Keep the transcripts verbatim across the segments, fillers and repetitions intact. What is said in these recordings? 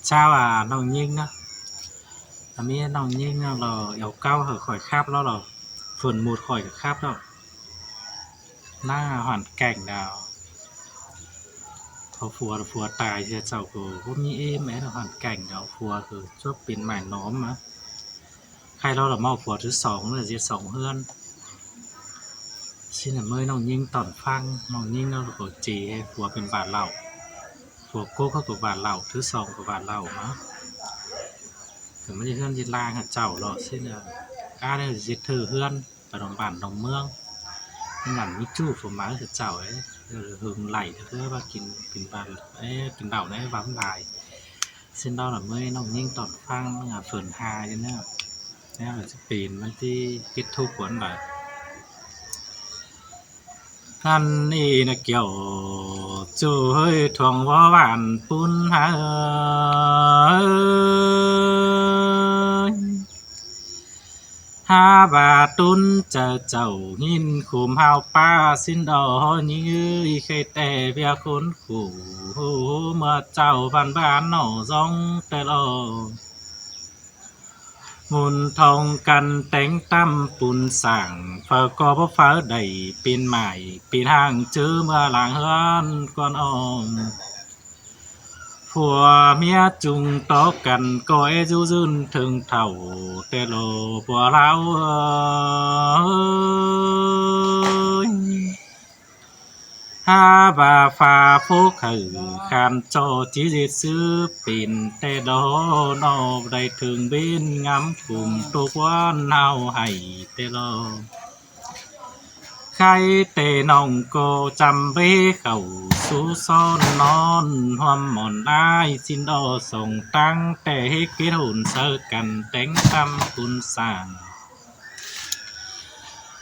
Chao à, ꞌnọng ꞌnhính ꞌnớ. Á, ꞌmí ꞌnọng ꞌnhính ꞌnớ lỏ, eo ꞌcáu hảư khỏi khắp lỏ lỏ. Phần một khỏi khắp lỏ. ꞌNá hoàn cảnh đaư, ꞌháu phua, phua tai sia chảu ꞌcọ ꞌmí ꞌếm é hoàn cảnh đaư, phua ꞌcọ chuốp pên mải nóm ꞌmá. Khay lỏ lỏ ꞌmá phua thứ song ꞌnớ, ꞌdệt song ꞌhướn. ꞌSịn ꞌnặn ꞌmới ꞌnọng ꞌnhính tỏn ꞌphắng, ꞌnọng ꞌnhính ꞌnớ ꞌcọ ꞌchí ꞌhế phua pên ꞌva ꞌlạu. Phua ꞌcọ ꞌcọ ꞌva ꞌlạu, thứ song ꞌcọ ꞌva ꞌlạu ꞌmá. Tớ ꞌmá ꞌdệt ꞌhướn ꞌdệt ꞌláng hảư chảu lỏ ꞌsịn ꞌnớ. Cá ꞌnớ ꞌdệt thử ꞌhướn, ꞌpá đom bản đom ꞌmướng. ꞌNhẳn ꞌmí ꞌchu phua ꞌmá hảư chảu é. Hưng đảy ꞌtưa ꞌva kin, kin ꞌva, é, kin đảu ꞌnị ꞌva ꞌmắn lai. ꞌSịn đaư lỏ ꞌmới ꞌnọng ꞌnhính tỏn ꞌphắng, à, phần hai ꞌnớ. ꞌNéo lỏ ꞌchí pên ꞌmắn ꞌchí kết thúc cuốn đaư. Ăn ꞌnị ꞌnạ kiẻo ꞌchu ꞌhới thuông ꞌvó bản ꞌpún hảư há ꞌva ꞌtún chaư chảu ꞌnghín khum ꞌhao ꞌpá ꞌsịn đaư ꞌnị ꞌkhạy ꞌtẹ ꞌviạk khốn khổ ꞌmưa chảu ꞌvăn ꞌván ꞌnọ ꞌdóng ꞌtẹ lo. Môn thông căn téng ꞌtăm pun sảng, phaư ꞌcọ báu phaư đảy pên mải, pên ꞌháng ꞌchớ ꞌmưa lăng ꞌhướn ꞌcọn ong. Phua ꞌmía chung tó căn ꞌcọ é dú dưn thơng thảu, ꞌtẹ lo phua ꞌláo ơi. Há ꞌva pha phốc hảư khan ꞌchọ ꞌchí ꞌdệt ꞌsứ pên ꞌtẹ đó ꞌnọ đảy thơng ꞌbến ngắm khum tô ꞌquán ꞌhao hảy ꞌtẹ lo. Khay ꞌtẹ ꞌnọng ꞌcọ chăm bế khảu sú son ꞌnón ꞌhuôm mỏn ꞌlái ꞌsịn đo song ꞌtáng ꞌtẹ ꞌhế kết hôn saư căn téng ꞌtăm pun sảng.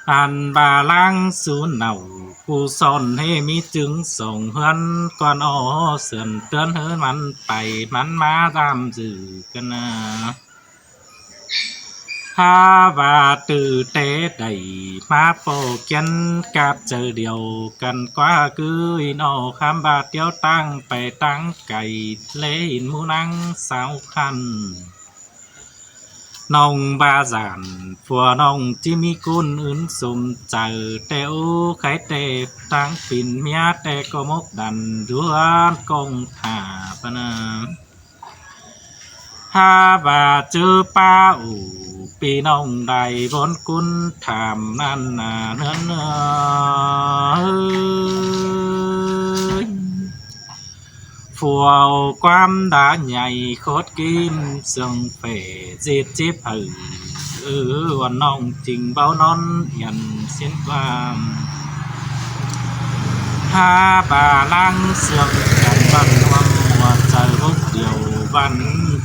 Ăn ꞌva ꞌláng sú nảu ꞌcú son ꞌhế ꞌmí chứng song ꞌhướn ꞌcọn ó sươn ꞌtướn ꞌhới ꞌmắn pay ꞌmắn ꞌmá dăm dử căn ꞌnạ. Há ꞌva từ té đảy ꞌmá ꞌpo kiến cáp chaư điêu căn ꞌquá ꞌcứ ꞌnị ꞌnọ khắm ꞌva tiếu ꞌtáng pay ꞌtáng cay lế ꞌhịn ꞌmú ꞌnăng sáu khăn. ꞌNọng ꞌva dản phua ꞌnọng ꞌchí ꞌmí ꞌcốn ứn sôm chaư ꞌtẹ ú khay ꞌtẹ ꞌtáng pin ꞌmía ꞌtẹ ꞌcọ mốc đăn dú ꞌhướn ꞌcóng thả ꞌva ꞌnạ. Há ꞌva ꞌchớ ꞌpá ủ ꞌpi ꞌnọng đảy bón ꞌcốn tham ꞌnặn ꞌnạ ꞌnớn ơi. Phua ꞌquám đá nhảy khót kim sương phẻ ꞌdệt chếp hảư, ư, uôn ꞌnọng chinh báu ꞌnón yăn ꞌsến ꞌquám. Há ꞌva ꞌláng sương căn ꞌvăn ꞌhuôm ꞌmua chaư bốc điêu ꞌvăn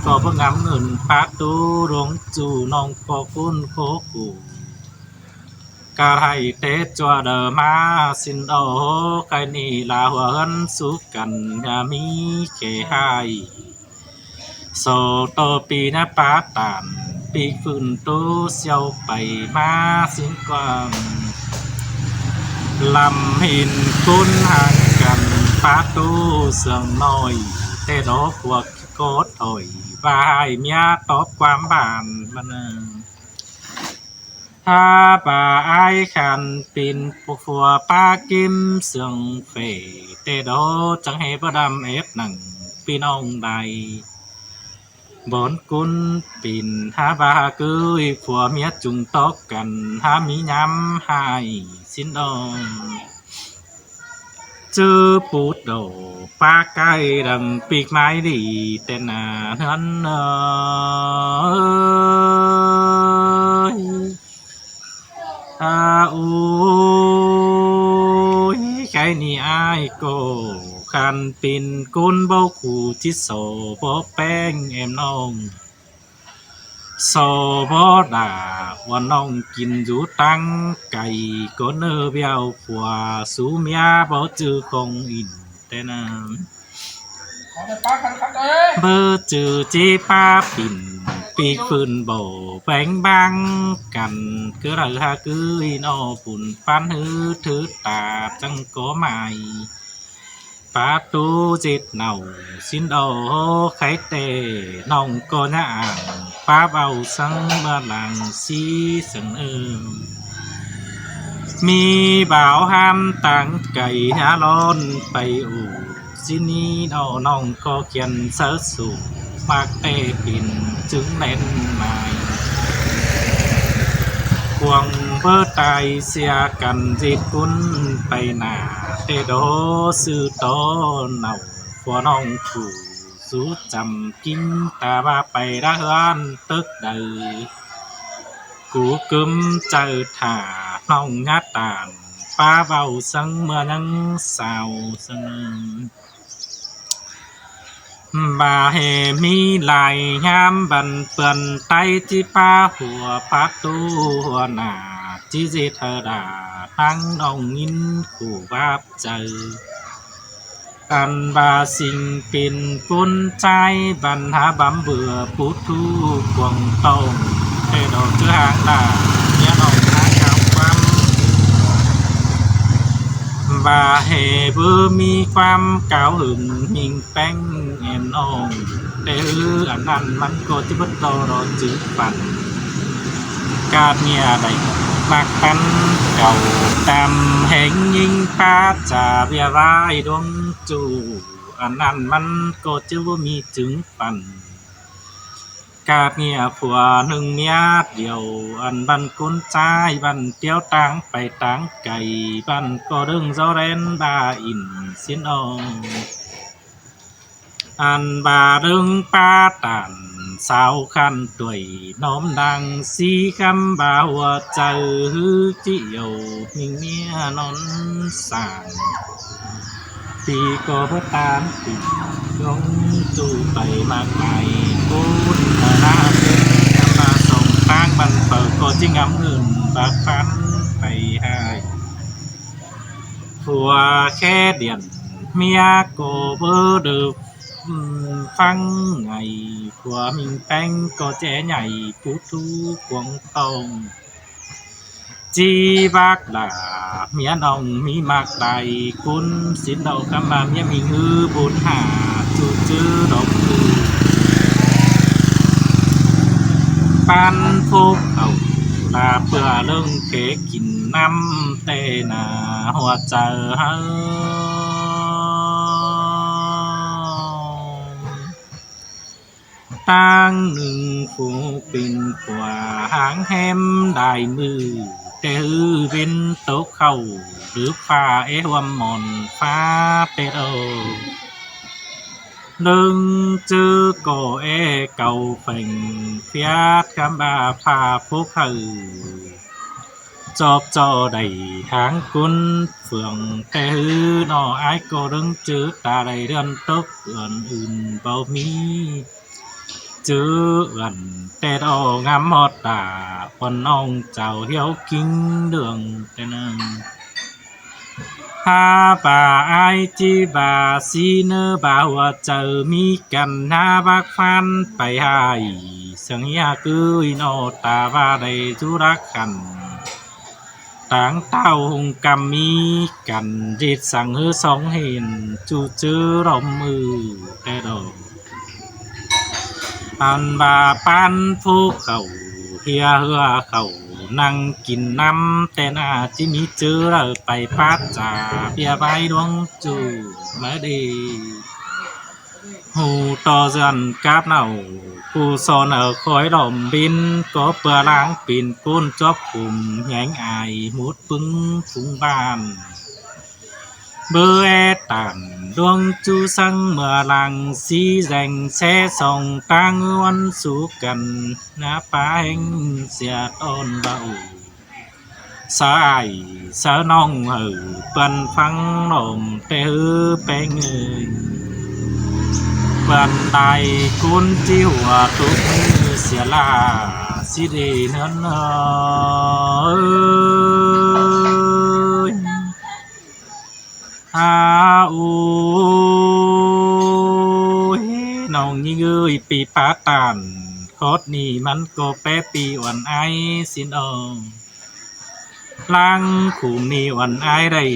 ꞌcọ báu ngắm ứn pát tú rông ꞌchu ꞌnọng ꞌcọ ꞌcốn khố khủ. Cá ꞌhại té ꞌchua đaư ꞌmá ꞌsịn đo khay ꞌnị la hua ꞌhướn sú căn ꞌnhá ꞌmí khe ꞌhại. Sô tô ꞌpi ꞌná pá tản ꞌpi phưn ꞌtố ꞌsiêu pay ꞌmá ꞌsịn ꞌquám. Lăm ꞌhịn ꞌcốn ꞌháng căn pá ꞌtố sương ꞌnọi ꞌtẹ đó phua ꞌcọ thôi ꞌva ꞌhại ꞌmía tóp ꞌquám bản ꞌva ꞌnạ. Há ꞌva ải khăn pên phua ꞌpá kim sương phẻ ꞌtẹ đó chắng ꞌhế báu đăm ép nẳng ꞌpi ꞌnọng đảy bón ꞌcốn pên há ꞌva ꞌcứ phua ꞌmía chung tó căn há ꞌmí ꞌnhám ꞌhại ꞌsịn đo. ꞌChớ pút đổ ꞌpá cai đăng píc ꞌmái đi ꞌtẹ ꞌnạ ꞌnớn ơi. À, ôi, khay ꞌnị ải ꞌcọ khăn pên ꞌcốn báu khủ ꞌchí sổ báu ꞌpéng ꞌem ꞌnọng. Sổ báu đả uôn ꞌnọng kin dú ꞌtáng cay ꞌcốn ꞌnớ ꞌviạu khua sú ꞌmía báu ꞌchư khong ỉn ꞌtẹ ꞌnạ. Báu ꞌchư ꞌchí ꞌpá pỉn ꞌpi phưn bổ béng báng căn ꞌcứ đaư há ꞌcứ ꞌnị ꞌnọ phủn ꞌphắn ꞌhứ thứ ta chắng có mai. pá ꞌtú ꞌdệt nảu ꞌsịn ꞌnớ, khay ꞌtẹ ꞌnọng ꞌcọ ꞌnhá ảng pá ꞌvạu săng ꞌmưa lăng sí săng ꞌnớ. ꞌMí báo ꞌhám táng cay ꞌnhá ꞌlón pay ụ ꞌsịn ꞌnị ꞌnớ, ꞌnọng ꞌcọ khiên sáư sụp ꞌmặc ꞌtẹ pên chứng ꞌmen mai. Cuông báu tai sia căn ꞌdệt ꞌcốn pay nả ꞌtẹ đó ꞌsứ tó nảu. Phua ꞌnọng phủ dú chăm kin ta ꞌva pay đá ꞌhướn tớc đaư, cú ꞌcứm chaư thả ꞌnọng ꞌnhá tản pá ꞌvạu săng ꞌmưa ꞌnhắng sao săng. ꞌVa ꞌhế ꞌmí lai ꞌhám băn ꞌpươn ꞌTáy ꞌchí pá hua pá ꞌtú hua nả ꞌchí ꞌdệt hảư đả ꞌnăng ꞌnọng ꞌnghín khủ ꞌvạp chaư. Ăn ꞌva sing pên ꞌcốn ꞌchái băn hák bắm bưa pú ꞌtú cuông ꞌtông, ꞌtẹ đó ꞌchớ háng đả ꞌnhá ꞌnọng ꞌháng cáo ꞌquám. ꞌVa ꞌhế báu ꞌmí ꞌquám cáo hưng ꞌminh ꞌpéng ên ꞌnọng, ꞌtẹ ꞌhứ ăn ꞌnặn ꞌmắn ꞌcọ ꞌchí báu ꞌto đó chứ păn. ꞌCạp ꞌnhá đảy ꞌmặc ꞌpắn cảu tam heng ꞌnhính pá cha ꞌviạk ꞌvái ꞌluống ꞌchu, ăn ꞌnặn ꞌmắn ꞌcọ ꞌchớ báu ꞌmí chứng păn. ꞌCạp ꞌnhá phua ꞌnưng ꞌmía điêu ăn băn ꞌcốn ꞌchái băn ꞌtiếu ꞌtáng pay ꞌtáng cay băn ꞌcọ ꞌlớng dó ꞌlén ꞌva ỉn ꞌsịn ꞌnớ. Ăn ꞌva ꞌlớng pá tản sau khăn tuổi ꞌnôm đang sí khắm ꞌva hua chaư ꞌhứ ꞌchí yau ꞌminh ꞌmía ꞌnón sảng. ꞌPi ꞌcọ báu tán ꞌpi ꞌluống ꞌchu pay ꞌmặc lai ꞌcốn ta ꞌná ꞌtếng khắm ꞌva song ꞌtáng băn phaư ꞌcọ ꞌchí ngắm ꞌngớn bác ꞌphắn pay ꞌhại. Phua khék điện ꞌmía ꞌcọ báu đaư ꞌphắng ngày, phua ꞌminh ꞌpéng ꞌcọ ꞌchí nhảy pú ꞌtú cuông ꞌtông. ꞌChí bác đả ꞌmía ꞌnọng ꞌmí ꞌmặc lai ꞌcốn ꞌsịn ꞌnớ khắm ꞌva ꞌmía ꞌminh ꞌhứ bôn hả ꞌchu ꞌchớ đóng ư. ꞌPan phốc khảu la ꞌpưa ꞌlớng khé kin ꞌnặm ꞌtẹ nả hua chaư ꞌháu. ꞌTáng ꞌnưng phủ pên phua háng ꞌhém đai ꞌmự, ꞌtẹ ꞌhứ ꞌvến tốc khảu đứp ꞌphạ é ꞌhuôm mòn ꞌphạ ꞌtẹ âu. ꞌLớng ꞌchớ ꞌcọ é cau pheng phiát khắm ꞌva ꞌphạ phốc hảư ꞌchọ ꞌchọ đảy háng ꞌcốn phường ꞌtẹ ꞌhứ ꞌnớ. Ái ꞌcọ ꞌlớng ꞌchớ ta đảy ꞌlươn tốc ươn ưn báu ꞌmí ꞌchớ ươn ꞌtẹ ꞌnớ ngắm ꞌhọt ta ꞌpọn ꞌnọng chảu ꞌhiếu ꞌkính ꞌlương ꞌtẹ ꞌnớ. Hák ꞌva ái ꞌchí ꞌva ꞌsí ꞌnớ ꞌva hua chaư ꞌmí căn hák bác ꞌphắn pay ꞌhại săng ꞌnhá ꞌcứ ꞌnớ ta ꞌva đảy dú đắc khăn táng ꞌtạu ꞌhung ꞌcắm ꞌmí căn ꞌdệt săng ꞌhứ song hên ꞌchu ꞌchớ ꞌlóm ư ꞌtẹ ꞌnớ. Ăn ꞌva ꞌpán phốc khảu ꞌhiạk ꞌhưa khảu ꞌnăng kin ꞌnặm ꞌtẹ ꞌnạ ꞌchí ꞌmí ꞌchớ đaư pay pát cha ꞌviạk ꞌvái ꞌluống ꞌchu ꞌmá đi. ꞌHụ ꞌto ꞌdượn cắp nảu ꞌcú son au khói lom ꞌvến có ꞌpưa ꞌláng pên ꞌcốn chóp khum nhéng ai mút ꞌpứng phúng ꞌvan. Báu é tản ꞌluống ꞌchu săng ꞌmưa lăng sí deng ꞌsé song ꞌtáng ꞌuôn sú căn ꞌná pá ꞌhéng sia ꞌtọn báu. Sáư ai sáư ꞌnọng hảư ꞌpươn ꞌphắng lom ꞌtẹ ꞌhứ ꞌpéng ơi. ꞌPươn lai ꞌcốn ꞌchí hua tốc ꞌmứ sia ꞌlạ ꞌsịt ê ꞌnớn ơi. A ôi, ꞌnọng ꞌnhính ơi, ꞌpi pá tản khót ꞌnị ꞌmắn ꞌcọ pé ꞌpi uôn ái ꞌsịn ơ. ꞌLáng khum ꞌnị uôn ái đảy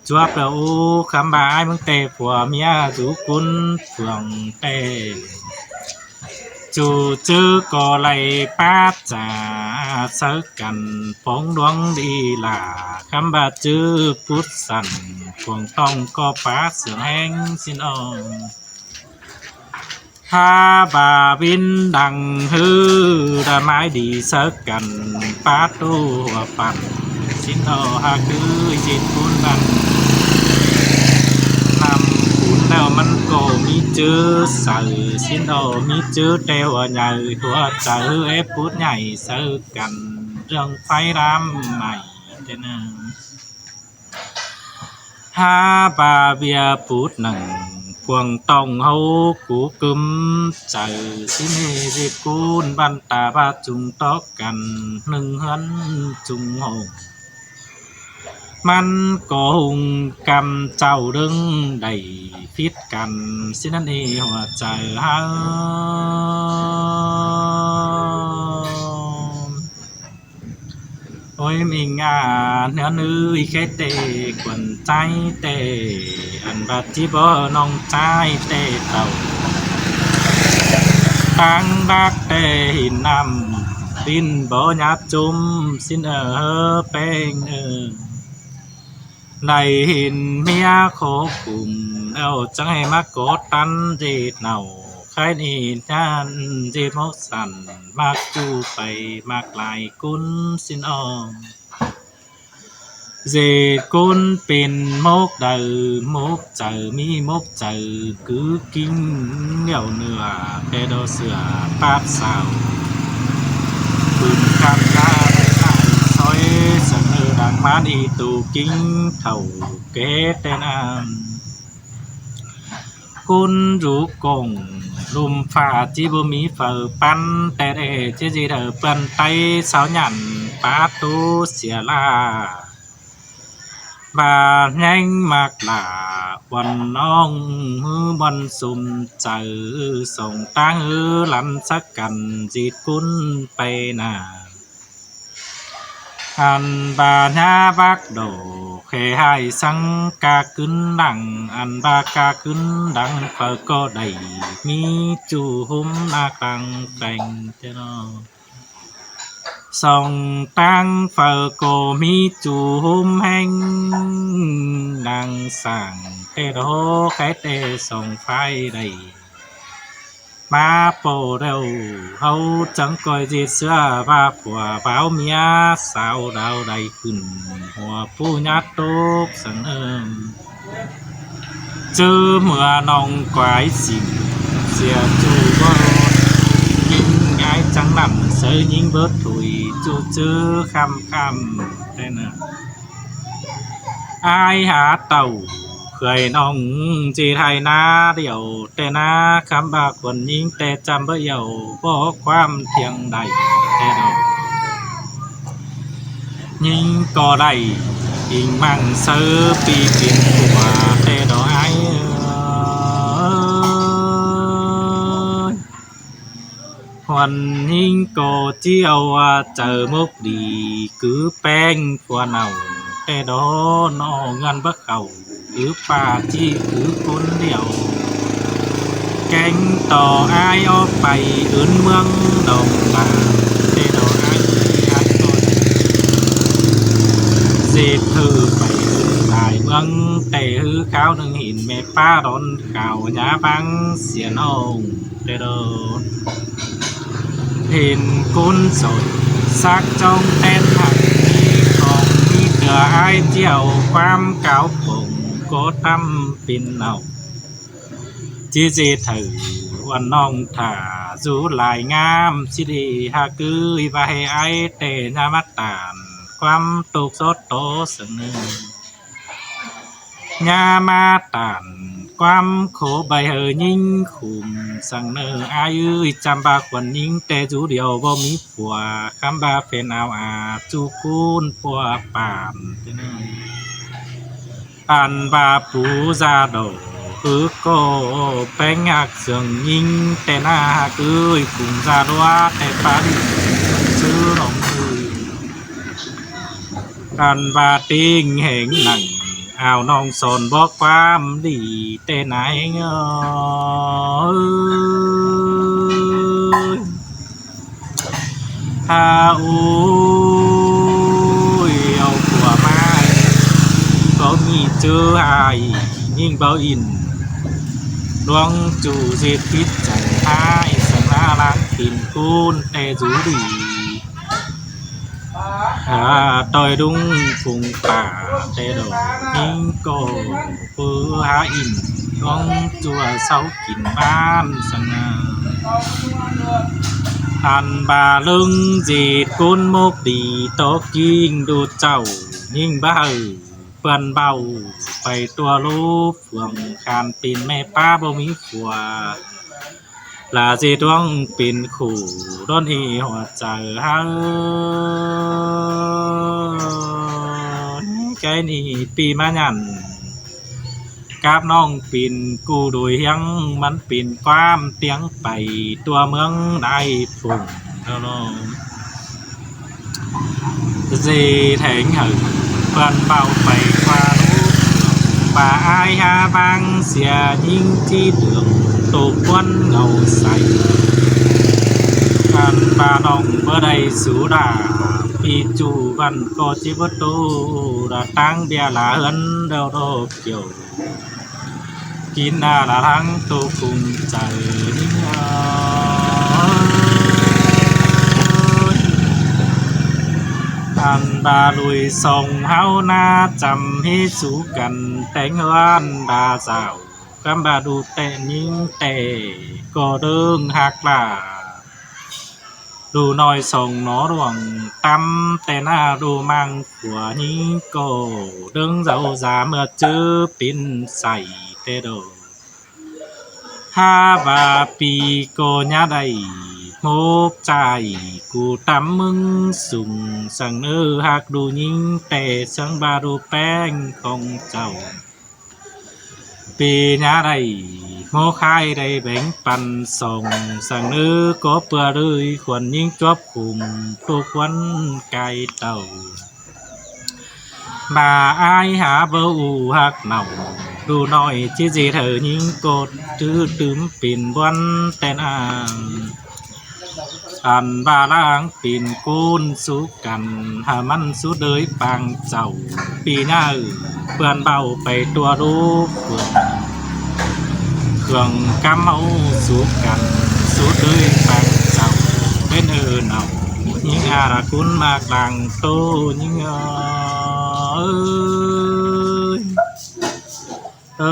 ꞌChua ꞌpưa ú khắm ꞌva ải ꞌmướng ꞌtẹ phua ꞌmía dú ꞌcốn phường ꞌtẹ, ꞌchu ꞌchớ ꞌcọ đảy pát chaư sáư căn phóng đuống đi lả, khắm ꞌva ꞌchớ pút săn cuông ꞌtong ꞌcọ pá sương ꞌhéng ꞌsịn ꞌnớ. Hák ꞌva ꞌviến đăng ꞌhứ đa ꞌmái đi sáư căn pát ꞌtố hua păn ꞌsịn ꞌnớ, hák ꞌcứ ꞌdệt ꞌcốn ꞌvặn ꞌnặm cún ꞌlẹo ꞌmắn ꞌcọ ꞌmí ꞌchớ saư ꞌsịn ꞌnớ, ꞌmí ꞌchớ ꞌtẹ hua nhảy hua chaư ꞌhứ é pút nhảy sáư căn ꞌdương ꞌpháy ꞌlám mảy ꞌtẹ ꞌnớ. Hák ꞌva ꞌviạk pút nẳng cuông ꞌtong ꞌháu cú ꞌcứm chaư ꞌsịn ꞌnớ, ꞌdệt ꞌcốn ꞌvặn ta ꞌva chung tó căn ꞌnưng ꞌhướn chung hông, ꞌmắn ꞌcọ hung ꞌcắm chảu ꞌlớng đảy phít căn ꞌsịn ꞌnớ hua chaư ꞌháu. Ôi ꞌmính a, ꞌnhá ꞌnứ ꞌkhái ꞌtẹ khuôn ꞌchái ꞌtẹ, ăn ꞌva ꞌchí bók ꞌnọng ꞌchái ꞌtẹ tảu ꞌtáng bác ꞌtẹ hên ꞌnặm ꞌpín bók ꞌnhá ꞌchốm ꞌsịn ꞌnớ ꞌpéng ꞌnớ. Đảy hên ꞌmía khók khum ꞌlẹo chắng ꞌhế ꞌmá có ꞌtăn ꞌdệt nảu, ꞌkhái ꞌnị ꞌnhá ꞌdệt mốc săn, ꞌmặc ꞌchu pay ꞌmặc lai ꞌcốn ꞌsịn ꞌnớ. ꞌDệt ꞌcốn pên mốc đaư mốc chaư, ꞌmí mốc chaư cứ ꞌkính ꞌlẹo nưa, ꞌtẹ đó sửa pát sao. Bươn khăm ꞌná đảy lai ꞌsội, sương ꞌnớ đang ꞌmá đi tô ꞌkính thảu ké ꞌtẹ ꞌnặn. ꞌCốn dú cỏng ꞌlum pha ꞌchí báu ꞌmí phaư păn, ꞌtẹ đảy ꞌchí ꞌdệt đaư păn ꞌTáy sáo nhẳn pá ꞌtố sia ꞌlạ. ꞌVa ꞌhéng ꞌmặc lả uôn ꞌnọng ꞌhứ ꞌmuôn sôm chaư, song ꞌtáng ꞌhứ lăn sắc căn ꞌdệt ꞌcốn pay nả. Ăn ꞌva ꞌnhá bác đổ khe ꞌhại săng ca cứn đăng, ăn ꞌva ca cứn đăng phaư ꞌcọ đảy ꞌmí ꞌchu ꞌhốm ꞌnặc lăng pheng ꞌtẹ ꞌnớ. Song ꞌtáng phaư ꞌcọ ꞌmí ꞌchu ꞌhốm ꞌhéng đang sảng ꞌtẹ đó, ꞌkhái ꞌtẹ song phái đảy ꞌmá ꞌpo ꞌlẹo, ꞌháu chắng ꞌcoi ꞌdệt ꞌsứa ꞌva phua báo ꞌmía sáo đao đảy khửn hua ꞌpú ꞌnhá tốc săng ꞌnớ. ꞌChớ ꞌmưa ꞌnọng quái sỉm sia ꞌchu bók ꞌkính ải chắng ꞌnặm sáư ꞌnhính bớt thôi ꞌchu ꞌchớ khăm khăm ꞌtẹ ꞌnớ. Ải hák tảu khay ꞌnọng ꞌdệt ꞌhại ꞌná điêu ꞌtẹ ꞌná, khắm ꞌva khuôn ꞌnhính ꞌtẹ ꞌchăm báu điêu bók ꞌquám thiêng đảy ꞌtẹ đó. ꞌNhính ꞌcọ đảy inh măng sáư ꞌpi pên phua ꞌtẹ đó ải ơi. Khuôn ꞌnhính ꞌcọ ꞌchí au chaư mốc đi cứ ꞌpéng phua nảu ꞌtẹ đó, ꞌnọ ꞌngán báu khảu cứ ꞌpa ꞌchí cứ ꞌcốn điêu. Kéng ꞌto ải ók pay ứn ꞌmướng đom bản ꞌtẹ đó ải, ải ꞌcọ ꞌdệt ꞌhứ pay ứn lai ꞌmướng ꞌtẹ ꞌhứ kháo ꞌnưng hên ꞌme ꞌpá đón khảu ꞌnhá ꞌváng sia ꞌnọng ꞌtẹ đó. Hên ꞌcốn dổi sắc ꞌchóng ꞌtén hảư ꞌmí khong ꞌmí tưa ải ꞌchí au ꞌquám cáo pông ꞌcọ ꞌtăm pên nảu. ꞌChí ꞌdệt hảư uôn ꞌnọng thả dú lai ꞌngám ꞌsịt ꞌnị, hák ꞌcứ ꞌva ꞌhế ải ꞌtẹ ꞌnhá ꞌmá tản ꞌquám tốc sót tó săng ꞌnớ. ꞌNhá ꞌmá tản ꞌquám khố ꞌvạy hảư ꞌnhính khum săng ꞌnớ ải ơi. ꞌChăm ꞌva khuôn ꞌnhính ꞌtẹ dú điêu báu ꞌmí phua, khắm ꞌva pên au a ꞌchu ꞌcốn phua pản ꞌtẹ ꞌnớ. Ăn ꞌva pú da đổ ꞌhứ ꞌcọ ꞌpéng ꞌhặc sương ꞌnhính ꞌtẹ ꞌná, hák ơi, khum da ꞌlúa ꞌtẹ ꞌpá đi ꞌchớ ꞌnọng ơi. Ăn ꞌva ꞌtếng heng nẳng áo ꞌnọng son bók ꞌquám đi ꞌtẹ nả ꞌhéng ơi. Ha ôi, au ꞌpưa ꞌmá báu ꞌmí ꞌchớ ꞌhại, ꞌnhính báu ỉn ꞌluống ꞌchu ꞌdệt phít chaư ꞌhại, săng ꞌná ꞌláng pên ꞌcốn ꞌtẹ dú đi. Ha ꞌtoi ꞌlung phung pả ꞌtẹ đaư, ꞌnhính ꞌcọ ꞌpưa hák ỉn ꞌluống ꞌchua sáu kin ꞌván săng ꞌná. Ăn ꞌva ꞌlớng ꞌdệt ꞌcốn mốc đi tó ꞌkính đu chảu, ꞌnhính báu hảư ꞌpưa báu pay tua ꞌlúp phường khan pên ꞌme ꞌpá báu ꞌmí phua. Lả ꞌdệt ꞌluống pên khổ đón ꞌhị hua chaư ꞌhại. Cái ꞌnị ꞌpi ꞌmá nhẳn cắp ꞌnọng pên ꞌcú đuổi ꞌhiếng, ꞌmắn pên ꞌquám ꞌtiếng pay tua ꞌmướng đai phung ꞌnớ ꞌnớ. ꞌDệt ꞌhéng hảư ꞌpưa báu pay ꞌquá ꞌlúp phường, ꞌva ải hák ꞌváng sia ꞌnhính ꞌchí tương tô ꞌquán ngau say. Ăn ꞌva ꞌnọng báu đảy sú đả, ꞌpi ꞌchu ꞌvắn ꞌcọ ꞌchí báu tô, đả ꞌtáng ꞌviạk lả ꞌhướn đao đo kiẻo kin ꞌná lả ꞌláng tô khung chaư ꞌnhính ơi. Ăn ꞌva lui song ꞌháu ꞌná chăm ꞌhí sú căn téng ꞌhướn đa dảo, ꞌcắm ꞌva đu ꞌtẹ ꞌnhính ꞌtẹ ꞌcọ ꞌlớng hák lả. Đu ꞌnọi song nó ꞌluống tắm ꞌtẹ ꞌná đu ꞌmáng phua ꞌnhính ꞌcọ ꞌlớng dau da ꞌmưa ꞌchớ pên say ꞌtẹ đaư. Hák ꞌva ꞌpi ꞌcọ ꞌnhá đảy mốc chảy ꞌcú tắm ꞌmướng sung săng ꞌnớ hák đu ꞌnhính ꞌtẹ săng ꞌva đu ꞌpéng khong chảu. ꞌPi ꞌnhá đảy mốc ꞌhại đảy béng păn song săng ꞌnớ ꞌcọ ꞌpưa đuổi khuôn ꞌnhính chuốp khum tô khuôn cai tảu. ꞌVa ải hák báu ú hák nảu, đu ꞌnọi ꞌchí ꞌdệt hảư ꞌnhính ꞌcọ ꞌtứ tứm pên ꞌbuôn ꞌtẹ ꞌnáng. Ăn ꞌva ꞌláng pên ꞌcốn sú căn hảư ꞌmắn sú đới pang chảu. ꞌPi ꞌnhá ư, ꞌpưa báu pay tua ꞌlúp phường, khương cắm ꞌháu sú căn sú đới pang chảu. Bên ơ nảu ꞌnhính a đa cún ꞌmặc lăng tô ꞌnhính ơi. Ơ